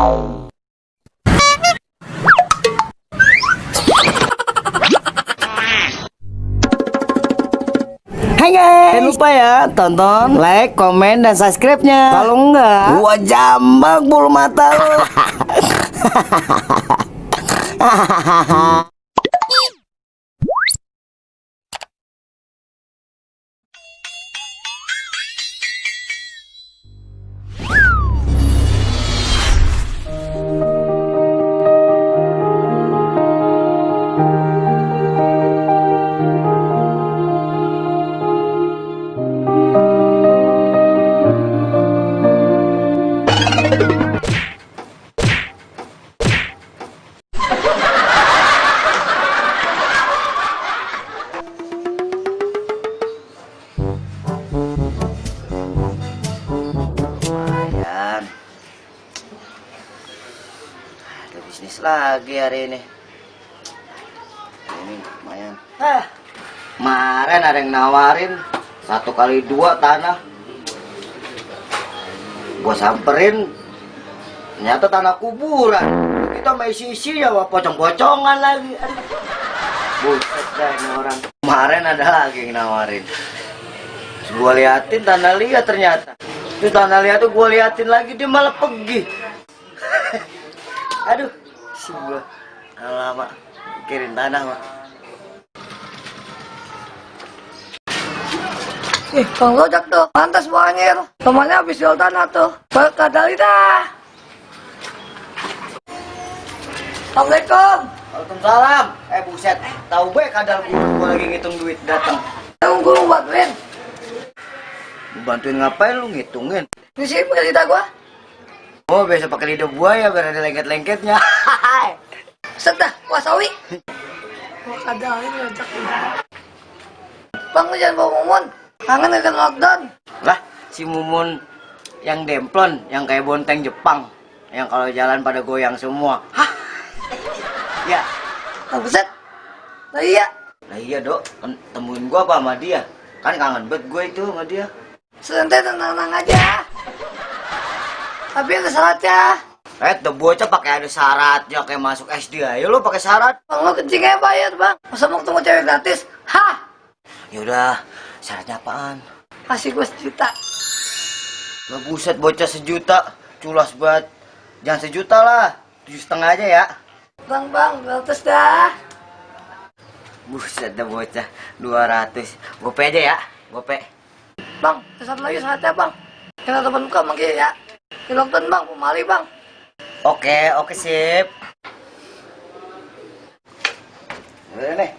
Hai guys, jangan lupa ya tonton, like, komen, dan subscribe-nya. Kalau enggak, gua jambak bulu mata lu. Lumayan, ada bisnis lagi hari ini. Ini lumayan. Kemarin ada yang nawarin 1x2 tanah. Gua samperin, ternyata tanah kuburan. Kita masih isi ya, pocong-pocongan lagi. Aduh. Buset dah ini orang. Kemarin ada lagi yang nawarin. Terus gua liatin tanah liat ternyata. Terus tanah liat tuh gua liatin lagi, dia malah pergi. Aduh, si gua lama mikirin tanah mah. Bang Ojak tuh, pantas banget. Temannya habis jual tanah tuh. Kadali dah. Assalamualaikum. Waalaikumsalam. Buset, tahu be kadal gua lagi ngitung duit datang. Tunggu bantuin. Bantuin ngapain lu ngitungin? Di sini pakai lidah gua. Oh, biasa pakai lidah buaya biar ada lengket-lengketnya. Set dah, wasawi. Kadali ngajak. Bang, lu jangan bawa Mumun. Kangen akan lockdown. Lah, si Mumun yang demplon, yang kayak bonteng Jepang, yang kalau jalan pada goyang semua. Hah? Ya. Buset. Nah iya. Nah iya, Dok. Temuin gua apa sama dia? Kan kangen banget gue itu sama dia. Santai, tenang-tenang aja. Tapi ada syaratnya. Tuh bocah pakai ada syaratnya kayak masuk SD aja lu pakai syarat. Bang, lu kencing aja bayar, Bang. Masa mau ketemu cewek gratis? Hah? Yaudah, syaratnya apaan? Kasih gua 1 juta. Lah buset, bocah 1 juta. Culas banget. Jangan 1 juta lah. 7,5 aja ya. Bang, 200 dah. Buset dah bocah 200. Gope aja ya. Gope. Bang, satu lagi syaratnya, Bang. Kena teman muka manggil ya. Di lockdown, Bang. Pemali, Bang. Oke sip. Udah nih.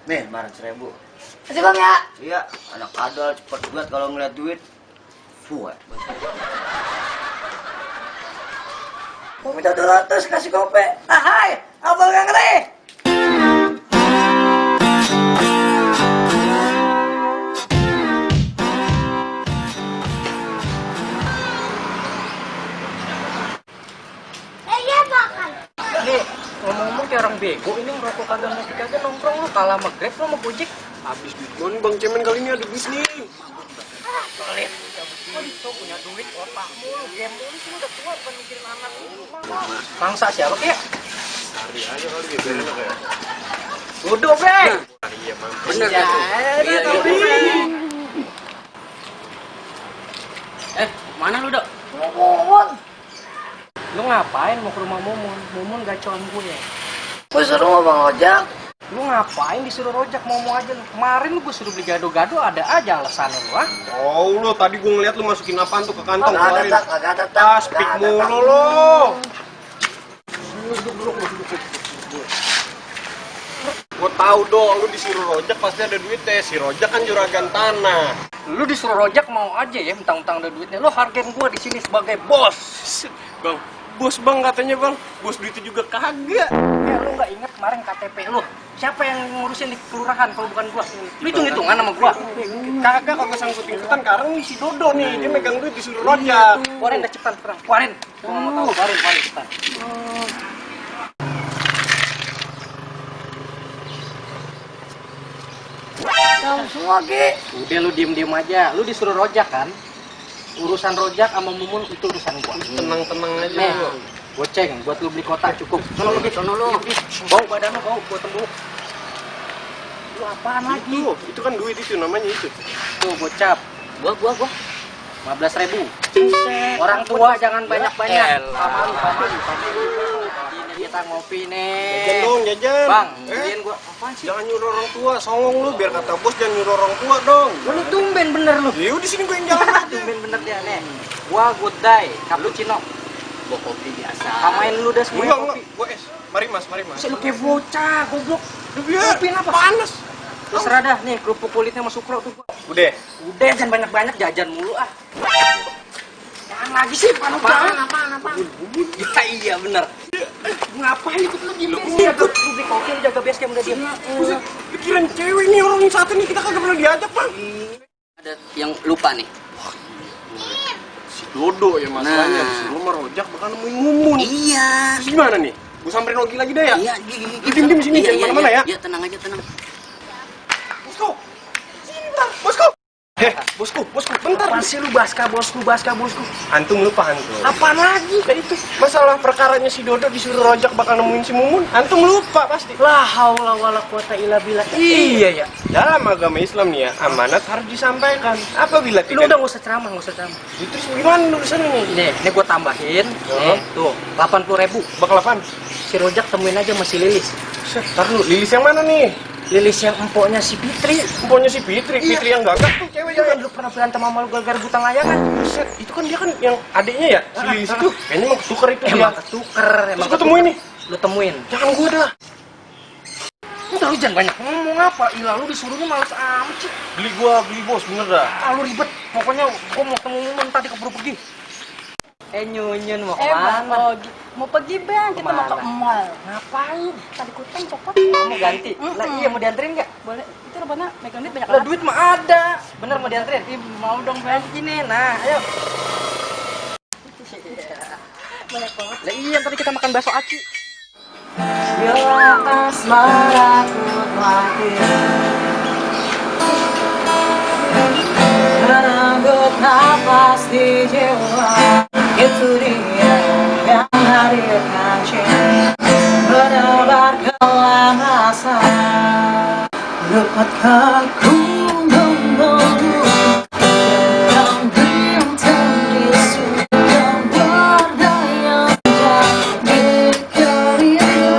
Nih, 500.000. Kasih, Bang ya. Iya, anak kadal cepet banget kalau ngeliat duit. Fuet. Mau minta 200, kasih gope. Hai, abang gak ngeri. Nih, ngomong-ngomong kayak orang bego, ini ngerokok kagak ngopi kagak nongkrong lu kalah sama Grab lu sama Gojek. Habis duit gua nih Bang Cemen, kali ini ada bisnis. Pelit, kau punya duit otakmu lu, game mulu sih lu udah tua bukan mikirin anak lu. Mangsa siapa kek? Cari aja kali ya, biar enak ya. Duduk, Bre. Iya, Bang. Bener kan? Iya, tapi. Mana lu, Dok? Mumun. Lu ngapain mau ke rumah Mumun? Mumun gacoan gue. Gue suruh Bang Ojak. Lu ngapain disuruh rojak mau aja lu? Kemarin lu gue suruh beli gado-gado ada aja alasannya lu, ah. Oh, lu tadi gua ngeliat lu masukin apaan tuh ke kantong kemarin. Agak ada tak. Speak mulu lu. Gua tahu dong, lu disuruh rojak pasti ada duitnya. Si rojak kan juragan tanah. Lu disuruh rojak mau aja ya, mentang-mentang ada duitnya. Lu hargain gua di sini sebagai bos. Bang, bos Bang katanya Bang. Bos duitnya juga kagak. Ya lu nggak inget kemarin KTP lu? Siapa yang ngurusin di kelurahan kalau bukan gua? Lu hitung-hitungan sama gua. Kagak sangkut-ingkutan, karena nih si Dodo nih, dia megang duit disuruh rojak. Keluarin dah cepetan sekarang. Keluarin. Gua nggak mau tahu. Keluarin cepetan. Tahu semua, Ki. Udah lu diem-diem aja. Lu disuruh rojak kan? Urusan rojak sama mumun itu urusan gua. Tenang-tenang aja Nih, lu. goceng buat lu beli kota cukup. Sono lu. Bau badan lu, bau buat tembuk. Lu apaan lagi? Itu kan duit itu namanya itu. Tuh gocap. Gua 15.000. Orang tua jangan banyak-banyak. Sama lu pasti. Ini kita ngopi nih. Jajan dong, jajan. Bang, beliin gua apaan sih? Jangan nyuruh orang tua, songong lu biar kata bos jangan nyuruh orang tua dong. Lu tumben bener lu. Liu di sini gue yang jalan aja. Tumben bener dia nih. Gua good day, cappuccino. Gua kopi biasa. Samain lu dah semuanya Enggak, kopi. gue es. Mari mas. Lu kayak bocah, goblok. Biar Kopiin apa? panas. Terserah dah, nih kerupuk kulitnya sama sukro tuh. Udah. Udah, jangan banyak-banyak jajan mulu ah. Apaan lagi sih? Apaan? Ya iya bener. Ngapain ikut lu di base? Lu beli kopi, lu jaga base camp udah diam. Buset, pikiran cewek nih orang yang satu nih kita kagak pernah diajak, Bang. Ada yang lupa nih. Si Dodo ya masalahnya, Nah. disuruh sama rojak bakal nemuin mumun. Iya. Terus gimana nih? Gue samperin Ogi lagi dah ya? Iya, Lu diem-diem sini, jangan kemana-mana ya? Iya, tenang aja, tenang. Bosku, sini bentar, bosku. Bosku, bentar. Apaan sih lu baska bosku? Antum lupa antum. Apaan lagi? Kayak itu masalah perkaranya si Dodo disuruh rojak bakal nemuin si Mumun. Antum lupa pasti. La haula wala quwata illa billah. Iya ya. Dalam agama Islam nih ya, amanat harus disampaikan. Apabila Lu tidak, udah nggak usah ceramah. terus gimana urusannya nih? Nih gua tambahin. Nih, tuh, 80.000. Bakal apaan? Si rojak temuin aja masih Lilis. Set, tar lu, Lilis yang mana nih? Lilis yang empoknya si Fitri. Empoknya si Fitri, Fitri yang gagah tuh cewek Iya, yang lu pernah berantem sama lu gara-gara butang layangan. Set, itu kan dia kan yang adiknya ya, si Lilis itu. Kayaknya emang ketuker itu dia. Emang ketuker, Terus gua temuin nih. Lu temuin. Jangan gua dah. Udah lu jangan banyak ngomong apa. Ilah lu disuruhnya males amat sih. Beli bos, bener dah. Ah, lu ribet. Pokoknya gua mau ketemu lu tadi keburu pergi. Nyun mau Bang, kemana? mau pergi bang, kita mau ke Kemana? mall. Ngapain? Tadi kutang copot. Mau ganti? Lah iya mau dianterin nggak? Boleh, itu rupanya megang duit banyak Lah banget. duit mah ada. Bener mau dianterin? Ih, mau dong banget gini. Nah, ayo. Banyak banget. Lah iya tadi kita makan bakso aci. Bila asmaraku mati merenggut nafas di jiwa, itu dia yang hadirkan cinta, menebar kelam rasa, lepaskan ku membawa yang bintang di surga berdaya jadi kerja.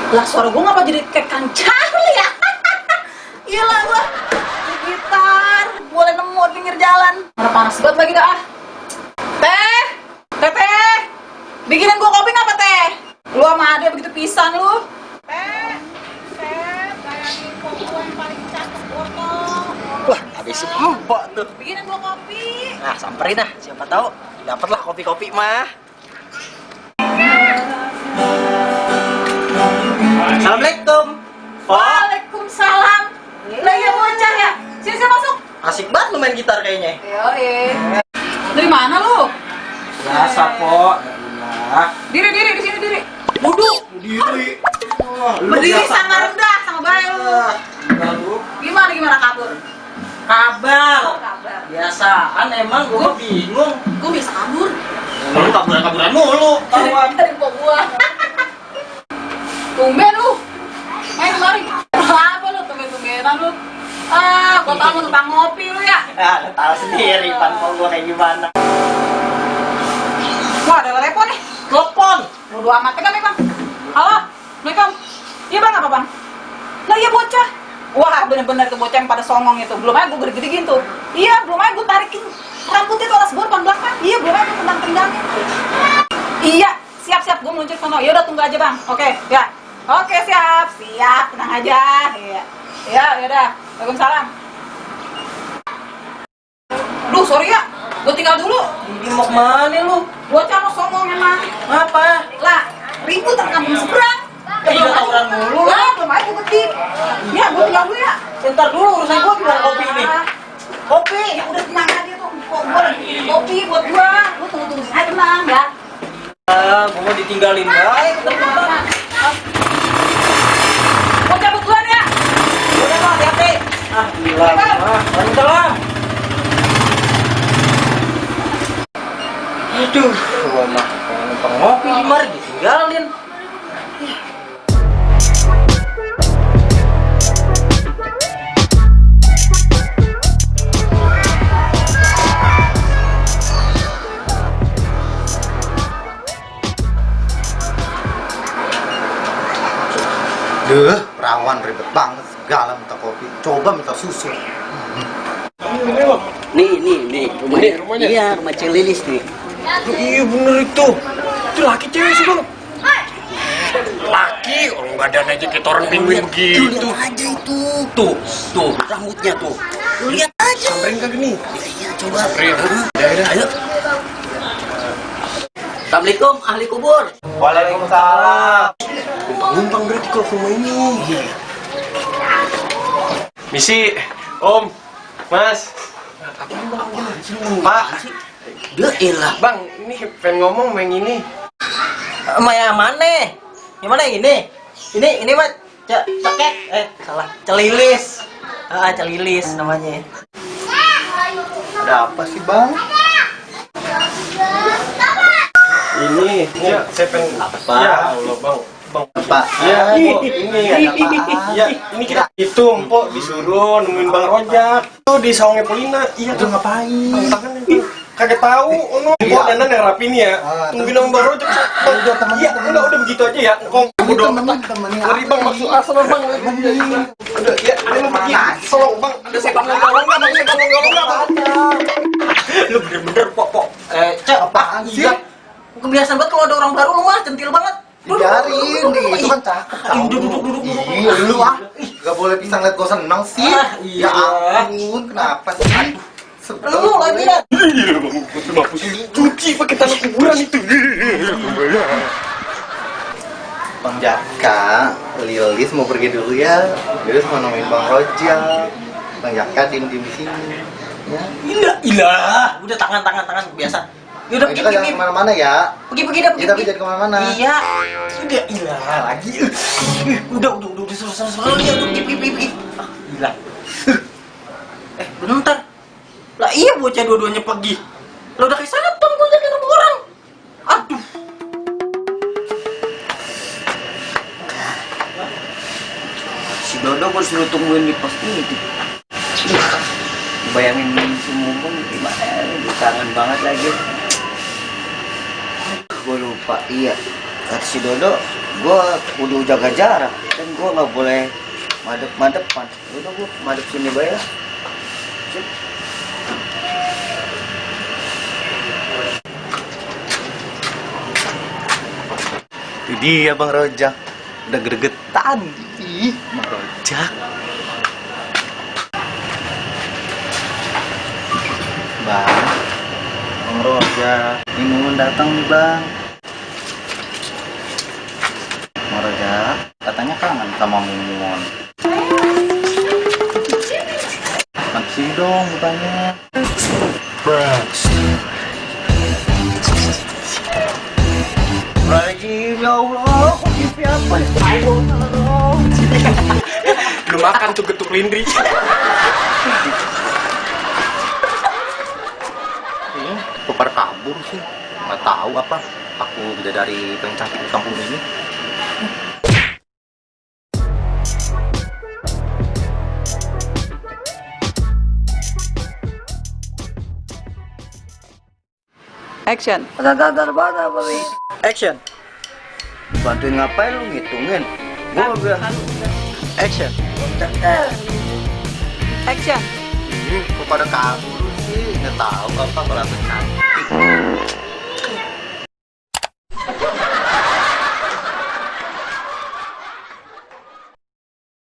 Lah suara gue ngapa jadi kayak Kang Charlie ya? Gila gua gitar, boleh nemu di pinggir jalan. Mana panas banget lagi dah ah. Teh, bikinin gua kopi ngapa teh? Lu sama Ade begitu pisan lu. Bayangin kok gua yang paling cakep botol. Wah, habis empok tuh. Bikinin gua kopi. Nah, samperin dah. Siapa tahu dapatlah kopi-kopi mah. Assalamualaikum. Waalaikumsalam. Lah ya bocah ya. Sini masuk. Asik banget lu main gitar kayaknya. Yoi. Dari mana lu? Biasa, Po. Nah, Diri di sini diri. Duduk. Diri. Berdiri sama rendah sama baik lu. Gimana kabur? kabar. Oh, kabar. Biasaan emang gua bingung. Gue bisa kabur. Lu kaburan mulu. Dari pok gua. Tumben lu. Main kemari. Apa lu tumben-tumbenan lu? Ah, gua tahu lu tukang ngopi lu ya. Ah, lu tahu sendiri panpol gua kayak gimana. Wah, ada telepon nih. Telepon. Bodo amat kan nih, Bang. Halo. Assalamualaikum. Iya, Bang, apa, Bang? Lah iya bocah. Wah, bener-bener tuh bocah yang pada songong itu. Belum aja gue gede-gede gitu. Iya, belum aja gue tarikin rambutnya tuh alas borban belakang. Iya, belum aja gue tendang-tendangin. Iya, siap-siap gue meluncur sono. Ya udah tunggu aja, Bang. Oke, ya. Oke, siap. Siap, tenang aja. Iya. Ya, udah. Waalaikumsalam. Duh, sorry ya. Gue tinggal dulu. Ini mau kemana lu? Bocah mau songong emang. Apa? Lah, ribut terkampung seberang. Iya, tawuran mulu. Lah, belum aja gue ketik. Ya, gue tinggal dulu ya. Bentar dulu urusan gua gimana kopi ini? Kopi. Ya udah tenang aja tuh. Kok gue lagi bikin kopi buat gua. Lu tunggu saya tenang ya. Gua mau ditinggalin baik. Gua cabut duluan ya. Udah Bang, hati-hati. Ah, gila. Waalaikumsalam. Aduh, gua mah numpang ngopi di mari ditinggalin. Duh, perawan ribet banget segala minta kopi. Coba minta susu. Nih, Rumahnya? Iya, rumah Cik Lilis nih. Iya bener itu. Itu laki cewek sih bang. Laki, orang badan aja kayak orang penguin Tuh, begitu. lihat aja itu. Tuh, rambutnya tuh. Lihat aja. Samperin kagak nih? Iya, coba. Samperin. Ayo. Assalamualaikum, ahli kubur. Waalaikumsalam. Numpang berarti kok ke rumah ini. Misi, Om, Mas. Pak, Dia elah. Bang, ini pengen ngomong main ini. Sama yang mana? Yang mana ini? Ini mah cekek. Salah. Celilis. Celilis namanya. Ada apa sih bang? Ini, ya, saya pengen Apa? Ya Allah, Bang. Bang. Pak. Ya, Mpok, ini ada apaan? Ya, ini kita itu Mpok disuruh nemuin Bang Rojak. Tuh di saungnya Polina. Iya tuh ngapain? Tangan itu. Kagak tahu, ono Mpok dandan yang rapi nih ya. Tungguin sama Bang Rojak. Udah, temenin, Iya, temenin. udah begitu aja ya. Kong udah Temenin. ngeri Bang maksud asal Bang. Udah, ya, ada yang pergi. Tolong Bang, ada setan ngolong enggak? Bang, setan ngolong enggak? Lu bener-bener pok. Cek Apaan sih? Iya. Kebiasaan banget kalau ada orang baru lu mah centil banget. Biarin nih, itu kan cakep. Ih, duduk. Iya, lu gak boleh bisa ngeliat gue seneng sih. Iya. Ya ampun, kenapa sih? Sebel Lu lagi gue. ya. Iya, Bang. Kenapa sih? Cuci pakai tanah kuburan itu. Bang Jaka, Lilis mau pergi dulu ya. Lilis mau nemuin Bang Rojak. Bang Jaka diem di sini. Ya. Ilah. Udah tangan biasa. Udah Kita jangan kemana-mana ya. pergi dah. Kita tapi jangan kemana-mana. Iya. Udah ilah lagi. Udah seru dia tuh pergi. Ilah. Bentar. Lah iya bocah dua-duanya pergi. Lah udah kayak satpam gua jadi sama orang. Aduh. Si Dodo gua suruh tungguin di pos ini. Bayangin si Mumpung gimana ya, kangen banget lagi. Gue lupa, iya. Kata si Dodo, gue kudu jaga jarak. Dan gue nggak boleh madep-madepan. Udah gue madep sini bayar. Sip. Itu dia Bang Rojak. Udah gregetan. Ih, Bang Rojak. Bang Rojak, ini Mumun datang nih Bang. Bang Rojak, katanya kangen sama Mumun. Kasih dong bukannya. Rajim ya Allah, kok gitu apa? Lu makan tuh getuk lindri. Kok pada kabur sih? Nggak tahu apa. Aku bidadari paling cantik di kampung ini. Action. Action. Bantuin ngapain lu ngitungin? Gua udah action. Action. Kok pada kabur sih? Nggak tahu apa berapa cantik.